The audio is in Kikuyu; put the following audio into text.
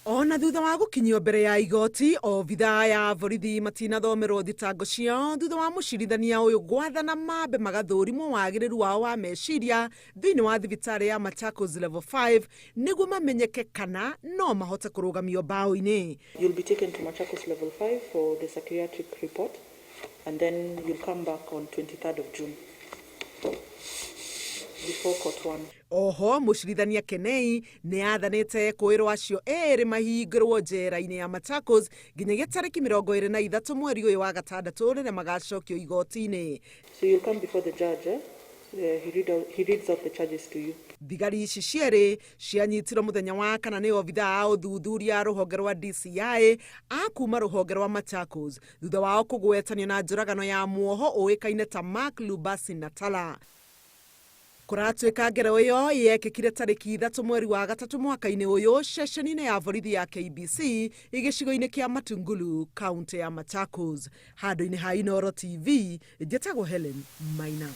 Ona thutha wa gũkinyio mbere ya igoti, obithaa aya a borithi matinathomerwo thitango ciao thutha wa mũcirithania ũyũ gwathana mambe magathũrimwo wagĩrĩru wao wa meciria thĩinĩ wa thibitarĩ ya Machakos Level 5 nĩguo mamenyeke kana no mahote kũrũgamio mbaũ-inĩ. You'll be taken to Machakos Level 5 for the psychiatric report and then you'll come back on 23rd of June before court 1. Oho mũcirithania Kenei nĩ athanĩte ekũĩrwo acio erĩ mahingĩrwo njera-inĩ ya Machakos nginyagia tarĩki 23 mweri ũyũ wa gatandatũ rĩrĩa magacokio igoti-inĩ. So you'll come before the judge, eh? He reads out the charges to you. Thigari ici cierĩ cianyitirwo mũthenya wa kana nĩ obithaa a ũthuthuria a rũhonge rwa DCI a kuma rũhonge rwa Machakos thutha wao kũgwetanio na njũragano ya muoho ũĩkaine ta Mark Lubasi Natala. Kũratuĩka ngero ĩyo yekĩkire tarĩki 3 mweri wa gatatũ mwaka-inĩ ũyũ ceceni-inĩ ya borithi ya KBC gĩcigo-inĩ kĩa Matungulu, kaunti ya Machakos. Handũ-inĩ ha Inooro TV, njĩtagwo Helen Maina.